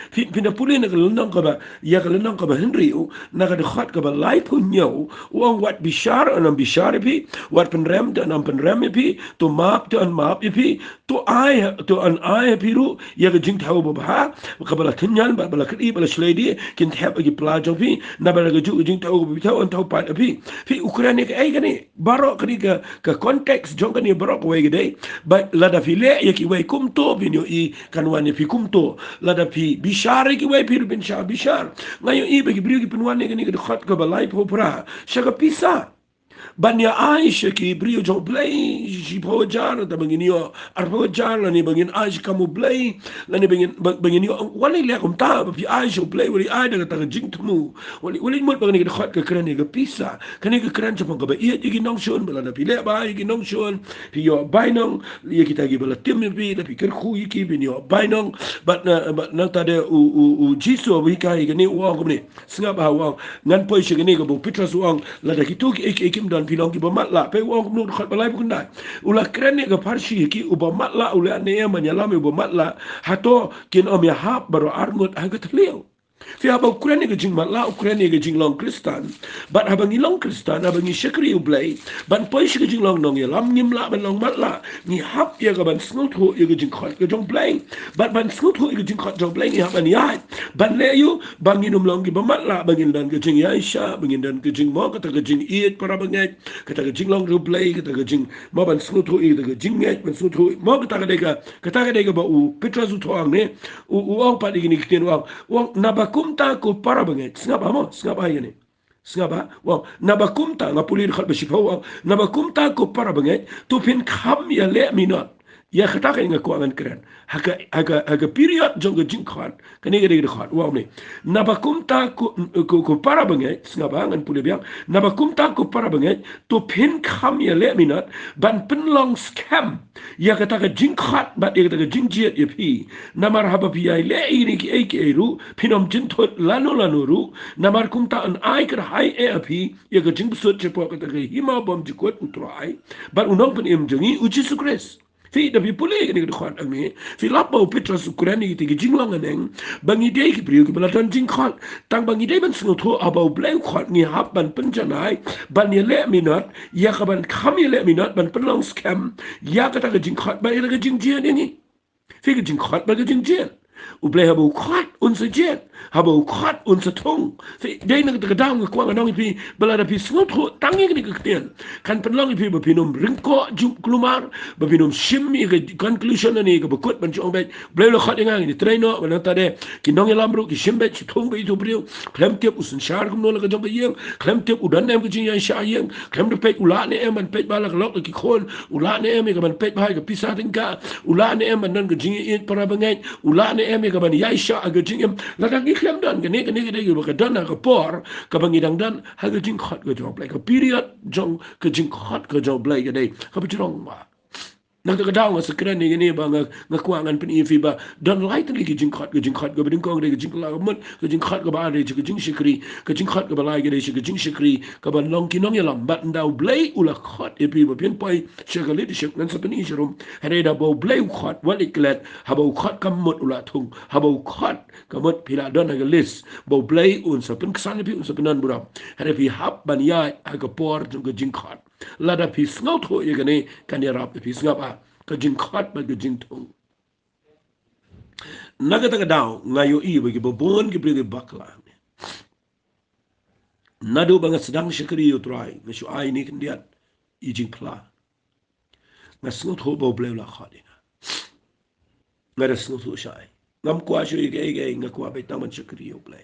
Phi, phin da pule na ka lynnong kaba, ïa ka lynnong kaba hynriew, na ka dkhot kaba laiphew hynñiew, u ong wat bishar, yn ym bishar ïa phi, wat pynrem, yn ym pynrem ïa phi, to map, to yn map ïa phi, to ai, to yn ai ïa phi ruh ïa ka jingthew babha, kaba la tynñian, ba, ba la kdih, ba la shlei die, kin thep ïa ki pla jong phi, naba la ka juh ka jingthew kaba phi thew, yn thew pat ïa phi. Phi, u kren ïa kaei kane? Baroh kane ka, ka context jong kane baroh kawei ka dei ba lada phi leh ïa kiwei kumto, phin ïohi kan wan ïa phi kumto. Lada phi bishar ïa kiwei, phi ruh phin shah bishar. Nga ïohi ba ki briew ki pynwan ïa kane ka dkhot kaba laiphew phra sha ka pisa. Ban ïa ai sha ki briew jong U Blei shiphew hajar, lada ba ngin ïoh arphew hajar, lane ba ngin ai sha kam U Blei, lane ba ngin, ba, ba ngin ïoh, wat leh kumta, ba phi ai sha U Blei, wat leh ai da kata ka jingthmu. Wat leh, wat leh mut ba kane ka dkhot ka kren ïa ka pisa. Kane ka kren shaphang kaba ïeit ïa ki nongshun, ba lada phi leh bha ïa ki nongshun, phi ïoh bainong, ïa kita kiba la tim ïa phi, lada phi kyrkhu ïa ki, phin ïoh bainong. Bad na, bad nangta de u, u, U Jisu haba u hikai ïa kane u ong kumne. Sngap bha u ong. Ngan poi sha kane kaba u Petros u ong, lada kito kiei kiei kim don, phi long kiba matlah. Peit u ong kumno, dkhot ba laiphew khyndai. U la kren ïa ka pharshi ïa ki, uba matlah u leh ne em ban ïalam ïa uba matlah? Hato kin ym ïahap baroh arngut ha ka thliew? Phi, haba u kren ïa ka jingmatlah, u kren ïa ka jinglong Khristan. Bad haba ngi long Khristan, haba ngi shakri U Blei, ban poi sha ka jinglong nongïalam, ngim lah ban long matlah. Ngi hap ïa ka ban sngewthuh ïa ka jingkhot ka jong U Blei. Bad ban sngewthuh ïa ka jingkhot jong U Blei, ngi hap ban ïaid, ban leh ïa u ba ngin ym long kiba matlah, ba ngin don ka jingïaishah, ba ngin don ka jingmo, kata ka jingïeit para bangeit, kata ka jinglong U Blei, kata ka jingmo ban sngewthuh ïa, kata ka jingngeit ban sngewthuh, mo, kata ka dei ka, kata ka dei kaba u Petros u thoh hangne. U, u ong pat ïa kine ki ktien, u ong, u ong, naba kumta ko para bangeit. Sngap bha mo, sngap bha ïa kane. Sngap bha, u ong, naba kumta, nga pule dkhot ba shiphew, u ong, naba kumta ko para bangeit, to phin kham ïaleh minot. Ïa kata ka nga kwah ngan kren. Ha ka, ha ka, ha ka period jong ka jingkhot, kane ka dei ka dkhot, u ong ne. Naba kumta ko, ko, ko para bangeit, sngap bha, ngan pule biang. Naba kumta ko para bangeit, to phin kham ïaleh minot ban pynlong skhem ïa kata ka jingkhot bad ïa kata ka jingjied ïa phi. Namar haba phi ïai leh ïa kine kiei kiei ruh, phin ym jynthut lano lano ruh. Namar kumta yn ai kyrhai eh ïa phi ïa ka jingbsut shapoh kata ka hima bymjukut U Trai bad U Nongpynim jong ngi U Jisu Khrist. Phi, da phi pule ïa kane ka dkhot hangne, phi lap ba u Petros u kren ïa kita ki jinglong haneng ba ngi dei ki briew kiba la don jingkhot. Tang ba ngi dei ban sngewthuh, haba U Blei u khot, ngi hap ban pynjanai, ban ïaleh minot, ïa ka ban kham ïaleh minot ban pynlong skhem ïa kata ka jingkhot bad ïa ka jingjied ïa ngi. Phi, ka jingkhot bad ka jingjied. U Blei haba u khot un sa jied, haba u khot un sa thung. Phi, dei na kata ka daw nga kwah ngan ong ïa phi ba lada phi sngewthuh tang ïa kine ki ktien, kan pynlong ïa phi ba phin ym ryngkoh jumkulmar, ba phin ym shim ïa ka conclusion lane ïa kaba kut ban shu ong beit, Blei u la khot ïa nga, ngin ïatrei noh. Bad nangta de ki nongïalam ruh ki shim beit, shu thung beit ïa uto u briew. Khlem tip u synshar kumno la ka jong ka ïing, khlem tip u don ne em ka jingïaishah ïing, khlem da peit u lah ne em ban peit bha la ka lok la ki khun, u lah ne em ïa ka ban peit bha ïa ka pisa tyngka, u lah ne em ban don ka jingïeit para bangeit, u lah ne em ïa ka ban ïaishah ha ka jingim. Lada ngi khlem don kane, kane ka dei kaba ka don ha ka por kaba ngi dang don ha ka jingkhot ka jong U Blei. Ka period jong ka jingkhot ka jong U Blei ka dei kaba jrong bha. Na kata ka daw nga sa kren ïa kane ba nga, nga kwah ngan pyni ïa phi ba don lai tylli ki jingkhot. Ka jingkhot kaba nyngkong ka dei ka jingkylla ka mut, ka jingkhot kaba ar ka dei ka jingshakri, ka jingkhot kaba lai ka dei ka jingshakri kaba long ki nongïalam. Bad ynda U Blei u la khot ïa phi ba phin poi sha ka leadership, ngan sa pyni sharum. Hynrei da ba U Blei u khot, wat leit klet, haba u khot ka mut u la thung, haba u khot ka mut phi la don ha ka list ba U Blei un sa pynksan ïa phi, un sa pyndonkam. Hynrei phi hap ban ïaid ha ka por jong ka jingkhot. Lada phi sngewthuh ïa kane, kan ïarap ïa phi. Sngap bha, ka jingkhot bad ka jingthung. Na kata ka daw nga ïohi ba kiba bun ki briew ki bakla. Naduh ba nga sdang shakri ïa u Trai, nga shu ai ne khyndiat i jingphla. Nga sngewthuh ba U Blei u la khot ïa nga. Nga da sngewthuh shai. Ngam kwah shuh ïa kaei kaei, nga kwah beit tang ban shakri ïa U Blei.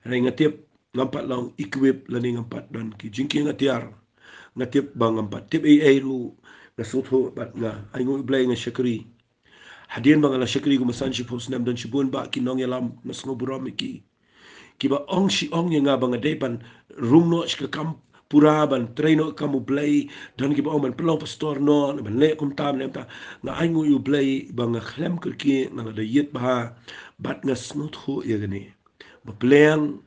Hynrei nga tip ngam pat long equip lane ngam pat don ki jingkieng atiar. Nga tip ba ngam pat tip ei ei ruh. Nga sngewthuh bad nga ainguh U Blei, nga shakri. Hadien ba nga la shakri kumba san shiphew snem, don shibun bah ki nongïalam, nga sngewburom ïa ki, kiba ong shi ong ïa nga ba nga dei ban rung noh sha ka kam pura, ban trei noh ka kam U Blei. Don kiba ong ban pynlong pastor noh, ban leh kumta, ban leh kumta. Nga ainguh ïa U Blei ba nga khlem kyrkieh, nga la da ïit bha bad nga sngewthuh ïa kane, ba pliang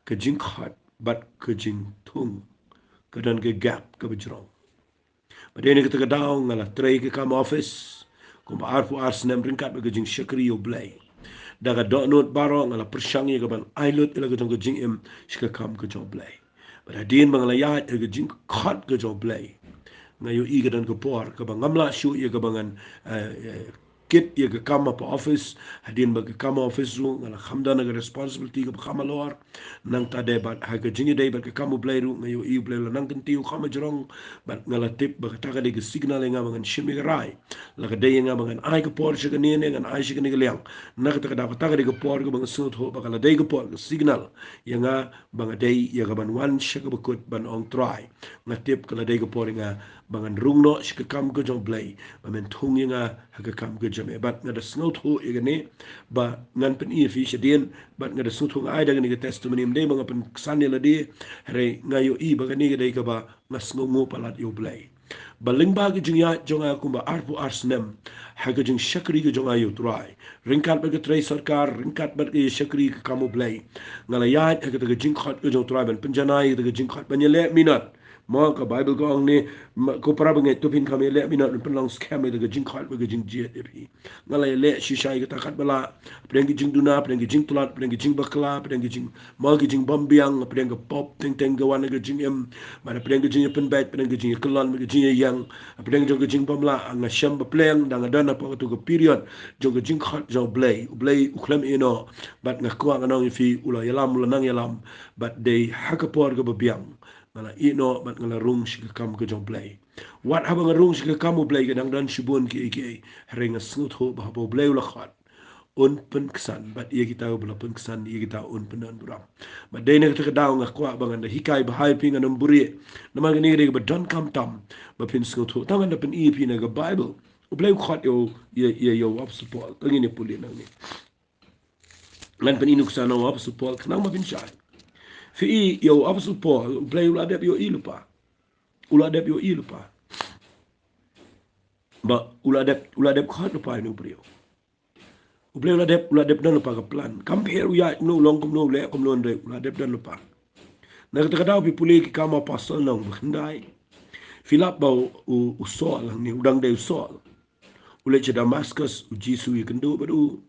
ka jingkhot bad ka jingthung ka don ka gap kaba jrong. Ba dei na kata ka daw nga la trei ka kam office kumba arphew ar snem ryngkat bad ka jingshakri ïa U Blei. Da ka dohnud baroh nga la pyrshang ïa ka ban ai lut ïa la ka jong ka jingim sha ka kam ka jong U Blei. Bad hadien ba nga la ïaid ha ka jingkhot ka jong U Blei, nga ïohi ka don ka por kaba ngam lah shuh ïa kaba ngan, eh, eh, kit ïa ka kam hapoh office. Hadien ba ka kam office ruh nga la kham don ha ka responsibility kaba kham halor. Nangta de bad ha ka jingïadei bad ka kam U Blei ruh nga ïohi U Blei u la nang kyntiew kham hajrong. Bad nga la tip ba kata ka dei ka signal ïa nga ba ngan shim ïa ka rai. La ka dei ïa nga ba ngan ai ka por sha kane ne ngan ai sha kane ka liang. Na kata ka daw kata ka dei ka por kaba nga sngewthuh ba ka la dei ka por, ka signal ïa nga ba nga dei ïa ka ban wan sha kaba kut ban ong, Trai, nga tip ka la dei ka por ïa nga ba ngan rung noh sha ka kam ka jong U Blei, ba men thung ïa nga ha ka kam ka jong me. Bad nga da sngewthuh ïa kane ba ngan pyni ïa phi shadien, bad nga da sngewthuh, nga ai da kane ka testimony, ym dei ba nga pynksan ïa lade, hynrei nga ïohi ba kane ka dei kaba nga sngewnguh palat ïa U Blei. Ba lyngba ka jingïaid jong nga kumba arphew ar snem ha ka jingshakri ka jong nga ïa U Trai, ryngkat bad ka trei sorkar, ryngkat bad ka ïashakri ka kam U Blei, nga la ïaid ha kata ka jingkhot ka jong U Trai ban pynjanai ïa kata ka jingkhot ban ïaleh minot. Mo, ka Baibl ka ong ne, ma, ko para bangeit, to phin kham ïaleh minot ban pynlong skhem ïa kata ka jingkhot bad ka jingjied ïa phi. Nga la ïaleh shisha ïa kata katba lah, hapdeng ki jingduna, hapdeng ki jingtlot, hapdeng ki jingbakla, hapdeng ki jing, mo, ki jingbymbiang, hapdeng ka pop teng teng ka wan ha ka jingim, bad hapdeng ka jingïapynbeit, hapdeng ka jingïakyllon, hapdeng ka jingïaïeng, hapdeng jong ka jingbymlah, nga shem ba pliang da nga don hapoh katu ka period jong ka jingkhot jong U Blei. U Blei u khlem ïehnoh, bad nga kwah ngan ong ïa phi, u la ïalam, u la nang ïalam, bad dei ha ka por kaba biang nga la ïehnoh bad nga la rung sha ka kam ka jong U Blei. Wat haba nga rung sha ka kam U Blei ka dang don shibun kiei kiei, hynrei nga sngewthuh ba haba U Blei u la khot, un pynksan, bad ïa kita uba la pynksan, ïa kita un pyndonburom. Bad dei na kata ka daw nga kwah ba ngan da hikai bha ïa phi, ngan ym buhrieh. Namar kane ka dei kaba donkam tam ba phin sngewthuh. Tang ngan da pyni ïa phi na ka Baibl. U Blei u khot ïa u, ïa, ïa, ïa u Apostol Paul. To ngin ïa pule nangne. Ngan pyni nuksa na u Apostol Paul khnang ba phin shai. Phi i ïa u Apostol Paul, U Blei u la dep ïohi lypa. U la dep ïohi lypa. Ba u la dep, u la dep khot lypa ïa une u briew. U Blei u la dep, u la dep don lypa ka plan. Kam pher u ïaid kumno, u long kumno, u leh kumno, hynrei u la dep don lypa. Na kata ka daw phi pule Ki Kam Apostol lynnong ba khyndai, phi lap ba u, u, u Saul hangne, u dang dei u Saul, u leit sha Damascus, U Jisu u ïakynduh bad u,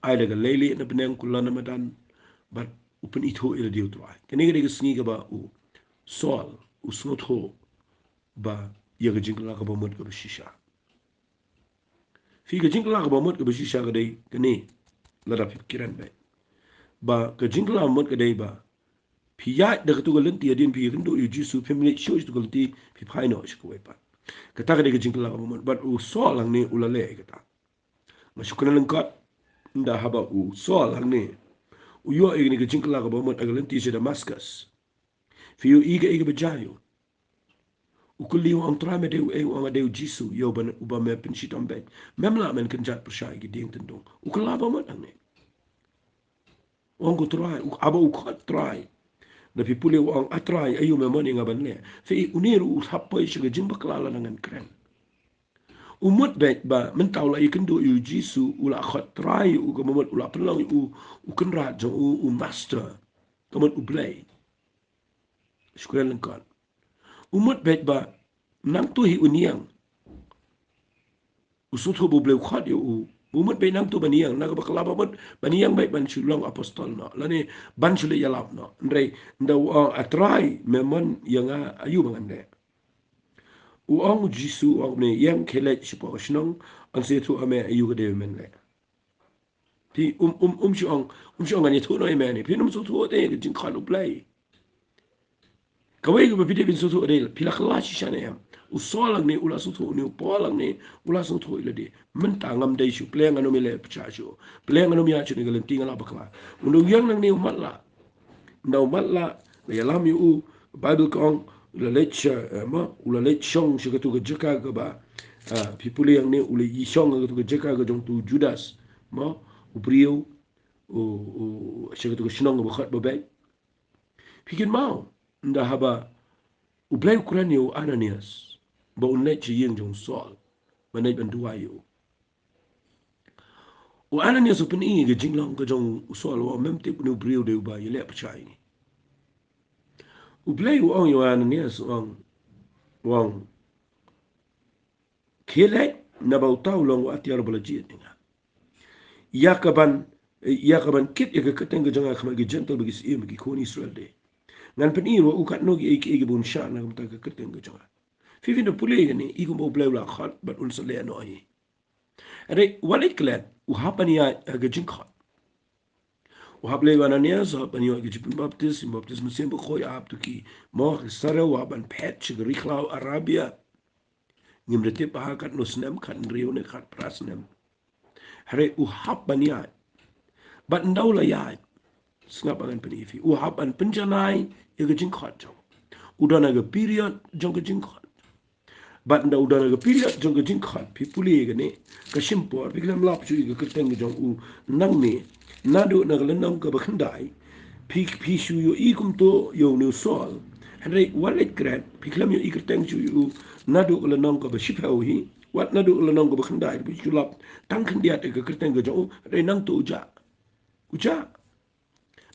ai da ka leilieh na bneng, kular na madan, bad u pynithuh ïa lade ïa U Trai. Kane ka dei ka sngi kaba u Saul u sngewthuh ba ïa ka jingkylla kaba mut kaba shisha. Phi, ka jingkylla kaba mut kaba shisha ka dei kane, lada phi kren beit. Ba ka jingkylla mut ka dei ba phi ïaid da katu ka lynti hadien phi ïakynduh ïa U Jisu, phim leit shuh sha katu ka lynti, phi phai noh sha kawei pat. Kata ka dei ka jingkylla kaba mut, bad u Saul hangne u la leh ïa kata. Nga shu kren lyngkot, ynda haba u Saul hangne u ïoh ïa kane ka jingkylla kaba mut ha ka lynti sha Damascus, phi ïohi kaei kaba jia ïa u? U kylli, u ong, Trai, me dei uei? U ong, nga dei U Jisu, ïa uba, uba me pynshitom beit. Mem lah men kynjat pyrshah ïa ki dieng tyndong. U kylla ba mut hangne. U ong, ko Trai, u, haba u khot Trai. Da phi pule u ong, A Trai, aïu me mon ïa nga ban leh? Phi i, une ruh u thap poi sha ka jingbakla lada ngan kren. U mut beit ba mynta u la ïakynduh ïa U Jisu, u la khot Trai ïa u, kaba mut u la pynlong ïa u u Kynrad jong u, u Master, kaba mut U Blei. Shu kren lyngkot. U mut beit ba nangta hi un ïeng. U sngewthuh ba U Blei u khot ïa u. U mut beit nangta ban ïeng, na kaba kylla ba mut ban ïeng beit ban shu long apostol noh, lane ban shu leit ïalap noh. Hynrei ynda u ong, A Trai, me mon ïa nga, aïu ba ngan leh? U ong U Jisu, u ong, me ïeng, khie leit shapoh ka shnong, yn sa ïathuh ha me aïu ka dei ba men leh. Te um, um, um shu ong, um shu ong ngan ïathuh noh ïa me ne. Phin ym sngewthuh te ka jingkhot U Blei. Kawei kaba phi dei phin sngewthuh dei, phi la kylla shisha ne em. U Saul hangne u la sngewthuh, une u Paul hangne u la sngewthuh ïa lade. Mynta ngam dei shuh, phi leh ngan ym ïaleh pyrshah shuh. Phi leh ngan ym ïaid shuh ne ka lynti, nga la bakla. Ynda u ïeng nangne u matlah. Ynda u matlah, la ïalam ïa u, Baibl ka ong, u la leit sha, eh, mo, u la leit shong sha katu ka jaka kaba, ah, phi pule hangne, u la ïashong ha katu ka jaka ka jong utu u Judas, mo, u briew, u, u, sha katu ka shnong kaba khot ba beit. Phi kynmaw, ynda haba U Blei u kren ïa u Ananias ba un leit sha ïing jong u Saul, ban leit ban duwai ïa u. U Ananias u pyni ïa ka jinglong ka jong u Saul, u ong, mem tip une u briew dei uba ïaleh pyrshah ïa ngi. U Blei u ong ïa u Ananias, u ong, u ong, khie leit, naba uta u long u atiar ba la jied ïa nga, ïa kaban, ïa kaban kit ïa ka kyrteng ka jong nga ha khmat ki Jentil, ba ki Syiem, ki khun Israel de. Ngan pyni ruh ïa u katno kiei kiei kiba un shah na ka bynta ka kyrteng ka jong nga. Phi, phin da pule ïa kane, i kumba U Blei u la khot bad un sa leh noh hi. Hynrei wat leit klet, u hap ban ïaid ha ka jingkhot. U hap leit, u Ananias u hap ban ïaid ha ka jingpynbaptis, baptis Mynsiem Bakhuid, u hap tuki, mo, ha Kaisarea, u hap ban phet sha ka ri khlaw Arabia. Ngim da tip bha katno snem, khathynriew ne khatphra snem. Hynrei u hap ban ïaid. Bad ynda u la ïaid, sngap ba ngan pyni ïa phi, u hap ban pynjanai ïa ka jingkhot jong u. U don ha ka period jong ka jingkhot. Bad ynda u don ha ka period jong ka jingkhot, phi pule ïa kane, ka shim por, phi khlem lap shuh ïa ka kyrteng ka jong u nangne. Naduh na ka lynnong kaba khyndai, phi, phi shu ïohi kumto ïa une u Saul. Hynrei wat leit klet, phi khlem ïohi kyrteng shuh ïa u naduh ka lynnong kaba shiphew hi, wat naduh ka lynnong kaba khyndai, phi shu lap tang khyndiat ïa ka kyrteng ka jong u, hynrei nangta u jah. U jah.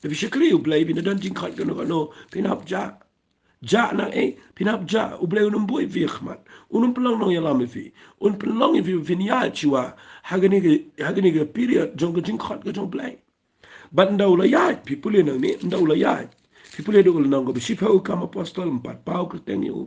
Lada phi shakri U Blei, phin da don jingkhot kano kano, phin hap jah. Jah nang ei, phin hap jah, U Blei un ym buh ïa phi ha khmat. Un ym pynlong nongïalam ïa phi. Un pynlong ïa phi, phin ïaid shuwa ha kane ka, ha kane ka period jong ka jingkhot ka jong U Blei. Bad ynda u la ïaid, phi pule nangne, ynda u la ïaid, phi pule naduh ka lynnong kaba shiphew, Kam Apostol, ym pat paw kyrteng ïa u.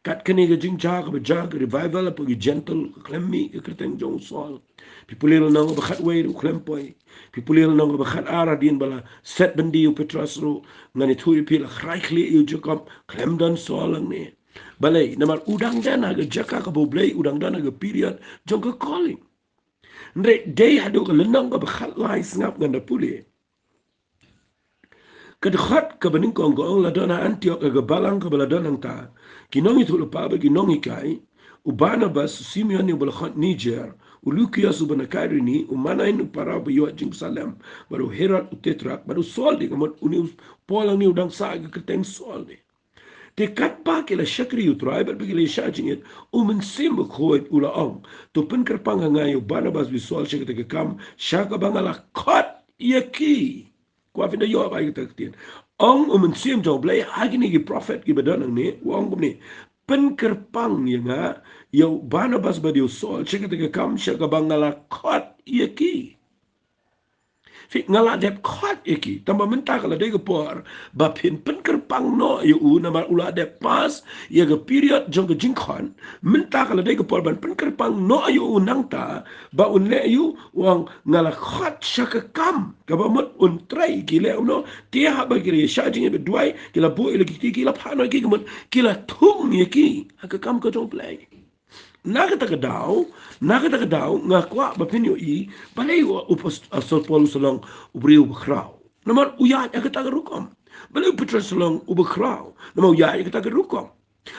Kat kane ka jingjia kaba jia ka revival hapoh ki Jentil, ka khlem mih ka kyrteng jong u Saul. Phi pule lynnong kaba khatwei ruh khlem poi. Phi pule lynnong kaba khatar, hadien ba la set byndi ïa u Petros ruh, ngan ïathuh ïa phi, la khrai khlieh ïa u Jakob, khlem don Saul hangne. Balei? Namar u dang don ha ka jaka kaba U Blei, u dang don ha ka period jong ka calling. Hynrei dei haduh ka lynnong kaba khatlai, sngap, ngan da pule. Ka dkhot kaba nyngkong ka ong, la don ha Antiok ha ka balang kaba la don hangta ki nongïathuhlypa bad ki nonghikai, u Barnabas, u Simeon uba la khot Niger, u Lukios uba na Kairini, u Manain u para uba ïoh jingpynshlur, bad u Herod u Tetrak, bad u Saul de, ka mut une u Paul hangne u dang sah ka kyrteng Saul de. Te katba ki la shakri ïa u Trai bad ba ki la ïashah jingit, u Mynsiem Bakhuid u la ong, to pynkyrpang ha nga ïa u Barnabas bad u Saul sha kata ka kam sha kaba nga la khot ïa ki. Kwah phin da ïoh ba ïa kata ka ktien. Ong u Mynsiem jong U Blei ha kine ki prophet kiba don hangne, u ong kumne, pynkyrpang ïa nga, ïa u Barnabas bad ïa u Saul sha kata ka kam sha kaba nga la khot ïa ki. Phi, nga la dep khot ïa ki. Tangba mynta ka la dei ka por ba phin pynkyrpang noh ïa u, namar u la dep pass ïa ka period jong ka jingkhot. Mynta ka la dei ka por ban pynkyrpang noh ïa u nangta, ba un leh ïa u, u ong, nga la khot sha ka kam. Kaba mut un trei, ki leh kumno? Te haba ki la ïashah jingit bad duwai, ki la buh ïa la ki kti, ki la phah noh ïa ki, ka mut ki la thung ïa ki ha ka kam ka jong U Blei. Na kata ka daw, na kata ka daw, nga kwah ba phin ïohi balei u Apostol, Apostol Paul u sa long u briew uba khraw. Namar u ïaid ha kata ka rukom. Balei u Petros u sa long uba khraw? Namar u ïaid ha kata ka rukom.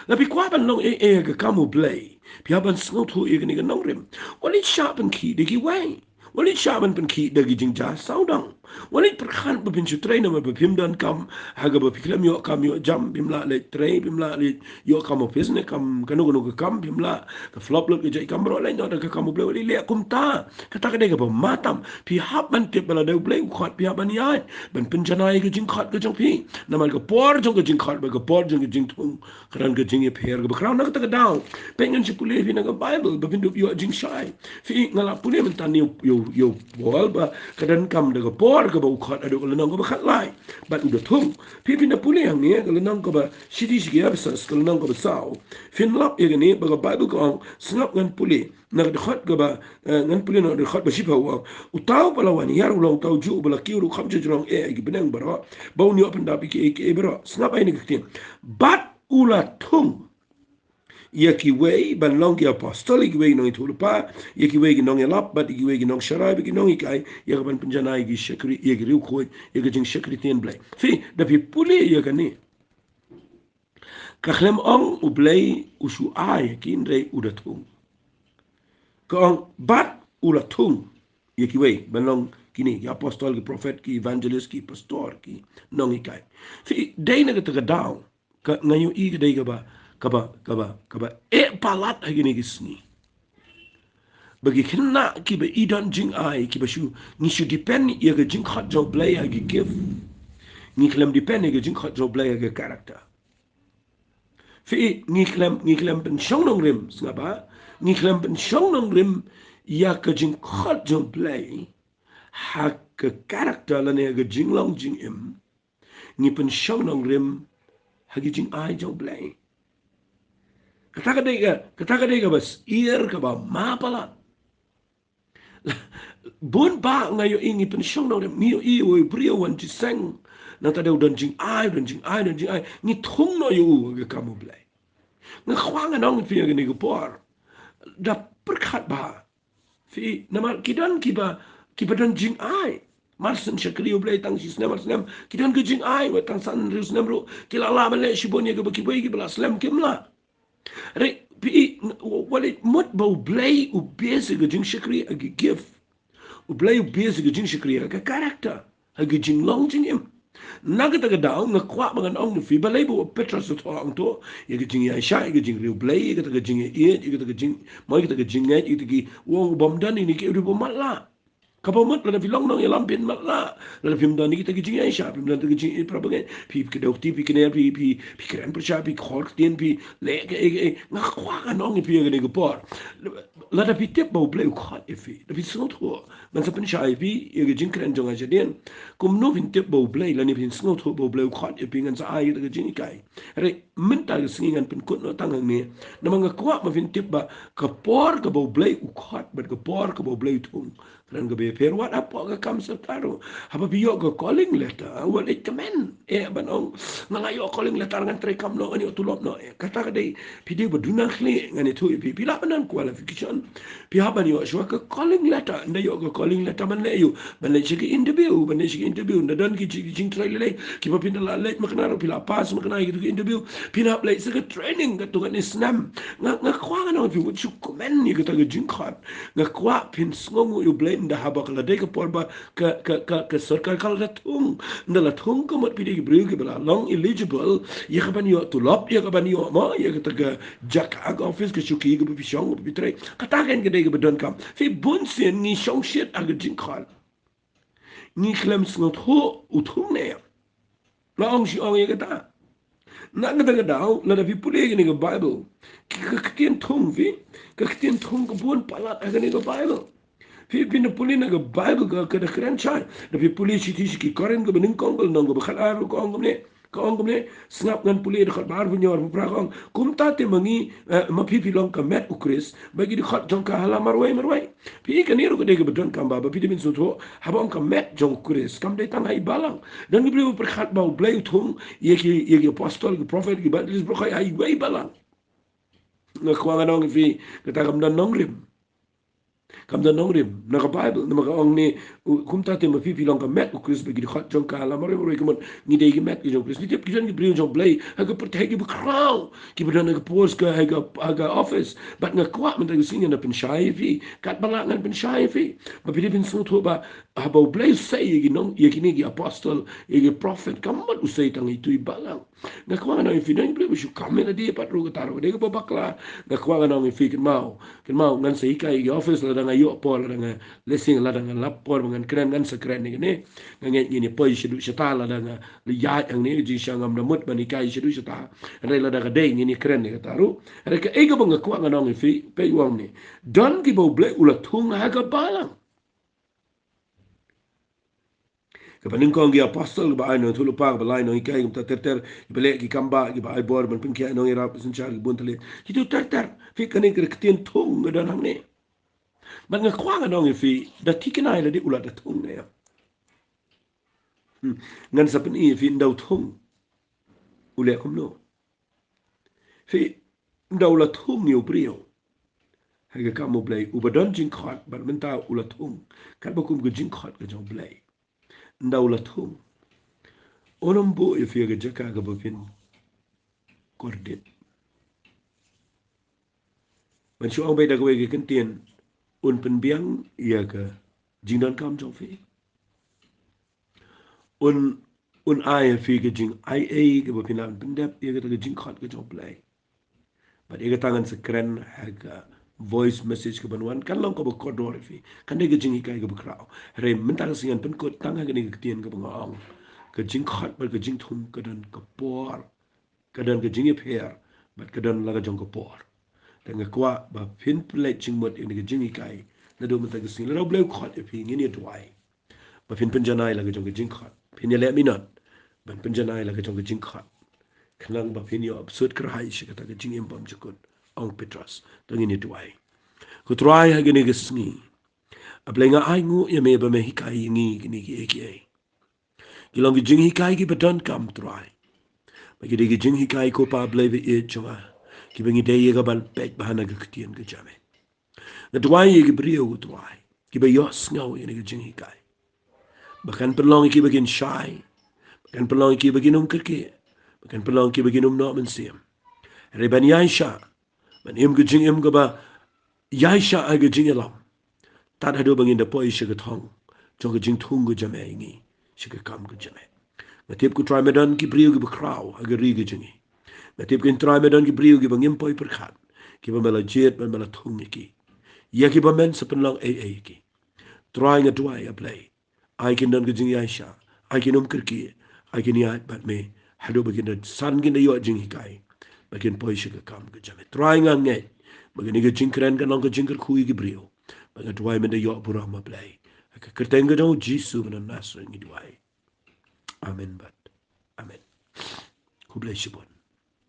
Lada phi kwah ban long ei ei ha ka kam U Blei, phi hap ban sngewthuh ïa kane ka nongrim. Wat leit shah pynkhih da kiwei. Wat leit shah ban pynkhih da ki jingjia sawdong. Wat leit pyrkhat ba phin shu trei namar ba phim don kam, ha kaba phi khlem ïoh kam ïoh jam, phim lah leit trei, phim lah leit ïoh kam office ne kam kano kano ka kam, phim lah, ka flop lut ka jait kam, baroh leit noh da ka kam U Blei. Wat leit leh kumta. Kata ka dei kaba ma tam. Phi hap ban tip ba lada U Blei u khot, phi hap ban ïaid ban pynjanai ka jingkhot ka jong phi. Namar ka por jong ka jingkhot bad ka por jong ka jingthung, ka don ka jingïapher kaba khraw. Na kata ka daw, peit, ngan shu pule ïa phi na ka Baibl ba phin dup ïoh jingshai. Phi, nga la pule mynta ne ïa u ïa u Paul ba ka donkam da ka por kaba u khot haduh ka lynnong kaba khatlai bad u da thung. Phi, phin da pule hangne ka lynnong kaba shithi shi ki Ephesus ka lynnong kaba saw. Phin lap ïa kane ba ka Baibl ka ong, sngap ngan pule na ka dkhot kaba, eh, ngan pule na ka dkhot ba shiphew, u ong, uta uba la wan hiar u long uta u juh uba la kiew ruh kham sha jrong eh ha ki bneng baroh ba un ïoh pyndap ïa kiei kiei baroh. Sngap ïa kane ka ktien, bad u la thung ïa kiwei ban long ki apostol, ïa kiwei ki nongïathuhlypa, ïa kiwei ki nongïalap bad ïa kiwei ki nongsharai bad ki nonghikai, ïa kaban pynjanai ïa ki shakri, ïa ki riewkhuid, ïa ka jingshakri ktien Blei. Phi, da phi pule ïa kane, ka khlem ong U Blei u shu ai ïa ki, hynrei u da thung. Ka ong bad u la thung ïa kiwei ban long kine ki apostol, ki prophet, ki evangelist, ki pastor, ki nonghikai. Phi, dei na kata ka daw ka nga ïohi ka dei kaba, kaba, kaba, kaba eh palat ha kine ki sngi ba ki khynnah kiba i don jingai, kiba shu, ngi shu depend ïa ka jingkhot jong U Blei ha ki gift. Ngi khlem depend ïa ka jingkhot jong U Blei ha ka character. Phi, ngi khlem, ngi khlem pynshong nongrim, sngap ba, ngi khlem pynshong nongrim ïa ka jingkhot jong U Blei ha ka character lane ha ka jinglong jingim. Ngi pynshong nongrim ha ki jingai jong U Blei. Kata ka dei ka, kata ka dei kaba syier, kaba ma palat. Bun ba nga ïohi ngi pynshong nongrim, ngi ïohi uwei u briew u wan jingïaseng, nangta dei u don jingai, u don jingai, u don jingai, ngi thung noh ïa u ha ka kam U Blei. Nga kwah ngan ong ïa phi ha kane ka por, da pyrkhat bha. Phi, namar ki don kiba, kiba don jingai. Mar shu shakri U Blei tang shi snem ar snem, ki don ka jingai, wat tang san hynriew snem ruh ki la lah ban leh shibun ïa kaba kiwei kiba la slem kim lah. Re, phi, wat leh mut ba U Blei u base ïa ka jingshakri ha ki gift. U Blei u base ïa ka jingshakri ha ka character, ha ka jinglong jingim. Na kata ka daw nga kwah ba ngan ong ïa phi, balei ba u Petros u thoh, ong thoh ïa ka jingïaishah, ïa ka jingriewblei, ïa kata ka jingïaieit, ïa kata ka jing, mo ïa kata ka jingngeit, ïa kata ki, u ong u bym don ïa kine kiei ruh ba matlah. Kaba mut lada phi long nongïalam phin matlah lada phim don ïa kita ki jingïaishah, phim don ïa kita ki jingïapra bangeit, phi kdew kti, phi kner, phi, phi, phi kren pyrshah, phi khor ktien, phi leh kaei kaei. Nga kwah ngan ong ïa phi ha kane ka por, lada phi tip ba U Blei u khot ïa phi, lada phi sngewthuh, ngan sa pynshai ïa phi ïa ka jingkren jong nga shadien. Kumno phin tip ba U Blei, lane phin sngewthuh ba U Blei u khot ïa phi, ngan sa ai ïa ka jinghikai. Hynrei mynta ka sngi ngan pynkut noh tang hangne, namar nga kwah ba phin tip ba ka por kaba U Blei u khot bad ka por kaba U Blei u thung, kren kaba ïapher. Wat hapoh ka kam sorkar ruh, haba phi ïoh ka calling letter, wat leit kmen eh ban ong, nga la ïoh calling letter, ngan treikam noh, ngan ïoh tulop noh eh. Kata ka dei, phi dei ba duna khlieh, ngan ïathuh ïa phi, phi lah ban don qualification, phi hap ban ïoh shuwa ka calling letter. Ynda ïoh ka calling letter ban leh aïu? Ban leit sha ka interview, ban leit sha ka interview. Ynda don ki jing, jingtrei lei lei kiba phin da lah leit makna ruh, phi lah pass makna ïa kito ki interview, phin hap leit sha ka training katto katne snem. Nga, nga kwah ngan ong ïa phi, wat shu kmen ïa kata ka jingkhot. Nga kwah phin sngewnguh ïa U Blei ynda haba ka la dei ka por ba ka, ka, ka, ka sorkar ka la da thung. Ynda la thung ka mut phi dei ki briew kiba la long eligible ïa kaban ïoh tulop, ïa kaban ïoh, mo, ïa kata ka jaka, ka office, ka shuki kaba phi shong, kaba phi trei. Kata kein ka dei kaba donkam. Phi, bunsien ngi shongshit ha ka jingkhot. Ngi khlem sngewthuh u thung ne em. La ong shi ong ïa kata. Na kata ka daw, lada phi pule kane ka Baibl, ka, ka ktien thung, phi, ka ktien thung ka bun palat ha kane ka Baibl. Phi, phin da pule na ka Baibl ka, ka da kren shai. Da phi pule shithi sha ki Korinth kaba nyngkong, ka lynnong kaba khatar, ka ong kumne. Ka ong kumne, sngap, ngan pule dkhot ba arphew hynñiew, arphew phra, ka ong, kumta te ma ngi, eh, ma phi phi long ka met U Khrist bad ki dkhot jong ka ha la marwei marwei. Phi, kane ruh ka dei kaba donkam ba, ba phi dei ban sngewthuh, haba ong ka met jong U Khrist, kam dei tang ha i balang. Don ki briew ba pyrkhat ba U Blei u thung ïa ki, ïa ki apostol, ki prophet, ki evangelist baroh ha iwei i balang. Nga kwah ngan ong ïa phi, kata kam don nongrim. Kam don nongrim na ka Baibl, namar ka ong ne, u, kumta te ma phi phi long ka met U Khrist bad ki dkhot jong ka ha la marwei marwei, ka mut ngi dei ki met ki jong U Khrist. Phi tip ki don ki briew jong U Blei ha ka pyrthei kiba khraw, kiba don ha ka post, ka, ha ka, ha ka office. Bad nga kwah mynta ka sngi ngan da pynshai ïa phi, katba lah ngan pynshai ïa phi. Ba phi dei phin sngewthuh ba haba U Blei u sei ïa ki nong, ïa kine ki apostol, ïa ki prophet, kam mut u sei tang ïa itu i balang. Nga kwah ngan ong ïa phi, don ki briew ba shu kam ïa lade pat ruh, kata ruh ka dei kaba bakla. Nga kwah ngan ong ïa phi, kynmaw, kynmaw, ngan sa hikai ïa ki office lada nga ïoh por, lada nga leh sing, lada nga lap por ba ngan kren, ngan sa kren ïa kine. Nga ngeit ngin ïa poi shaduh shata lada nga la ïaid hangne, ka jingshisha ngam da mut ban hikai shaduh shata. Hynrei lada ka dei ngin ïa kren ïa kata ruh. Hynrei kaei kaba nga kwah ngan ong ïa phi, peit, u ong ne, don kiba U Blei u la thung ha ka balang. Kaba nyngkong ki apostol, kaba ar nongïathuhlypa, kaba lai nonghikai, ki bynta ter ter, kiba leh ki kam bah, kiba ai bor ban pynkhiah nongïarap synshar, ki bun tylli. Kitu ter ter. Phi, kane ka ktien thung ka don hangne. Bad nga kwah ngan ong ïa phi, da thikna ïa lade u la da thung ne ïa. Hmm. Ngan sa pyni ïa phi ynda u thung u leh kumno. Phi, ynda u la thung ïa u briew ha ka kam U Blei, uba don jingkhot, bad mynta u la thung katba kum ka jingkhot ka jong U Blei. Ynda u la thung, un ym buh ïa phi ha ka jaka kaba phin kordit. Ban shu ong beit da kawei ka kyntien, un pynbiang ïa ka jingdonkam jong phi. Un, un ai ïa phi ka jingai ei kaba phin lah pyndep ïa kata ka jingkhot ka jong U Blei. Bad ïa kata ngan sa kren ha ka voice message kaban wan, kan long kaba kordor ïa phi. Kan dei ka jinghikai kaba khraw. Hynrei mynta ka sngi ngan pynkut tang ha kane ka ktien kaba nga ong, ka jingkhot bad ka jingthung ka don ka por, ka don ka jingïapher, bad ka don la ka jong ka por. Te nga kwah ba phin pynleit jingmut ïa kane ka jinghikai naduh mynta ka sngi. Lada U Blei u khot ïa phi, ngin ïa duwai ba phin pynjanai la ka jong ka jingkhot. Phin ïaleh minot ban pynjanai la ka jong ka jingkhot, khnang ba phin ïoh bsut kyrhai sha kata ka jingim bymjukut, ong Petros. To ngin ïa duwai. Ko Trai, ha kane ka sngi, A Blei, nga ainguh ïa me ba me hikai ïa ngi kine kiei kiei. Ki long ki jinghikai kiba donkam, Trai. Ba ki dei ki jinghikai, ko Pa Blei ba ïeit jong nga, kiba ngi dei ïa ka ban peit bha na ka ktien ka jong me. Nga duwai ïa ki briew, ko Trai, kiba ïohsngew ïa kane ka jinghikai, ba kan pynlong ïa ki ba kin shai, ba kan pynlong ïa ki ba kin ym kyrkieh, ba kan pynlong ïa ki ba kin ym noh mynsiem. Hynrei ban ïaishah, ban im ka jingim kaba ïaishah ha ka jingïalam, tad haduh ba ngin da poi sha ka thong jong ka jingthung ka jong me ïa ngi sha ka kam ka jong me. Nga tip, ko Trai, me don ki briew kiba khraw ha ka ri ka jong ngi. Nga tip, ko Trai, me don ki briew kiba ngim poi pyrkhat, kiba me la jied bad me la thung ïa ki, ïa kiba men sa pynlong ei ei ïa ki. Trai, nga duwai, A Blei, ai kin don ka jingïaishah, ai kin ym kyrkieh, ai kin ïaid bad me haduh ba kin da san, kin da ïoh jinghikai, ba kin poi sha ka kam ka jong me. Trai, nga ngeit ba kane ka jingkren kan long ka jingkyrkhu ïa ki briew. Bad nga duwai men da ïoh burom, A Blei. Ha ka kyrteng ka jong U Jisu ba na Nasareth ngi duwai. Amen bad amen. Khublei shibun.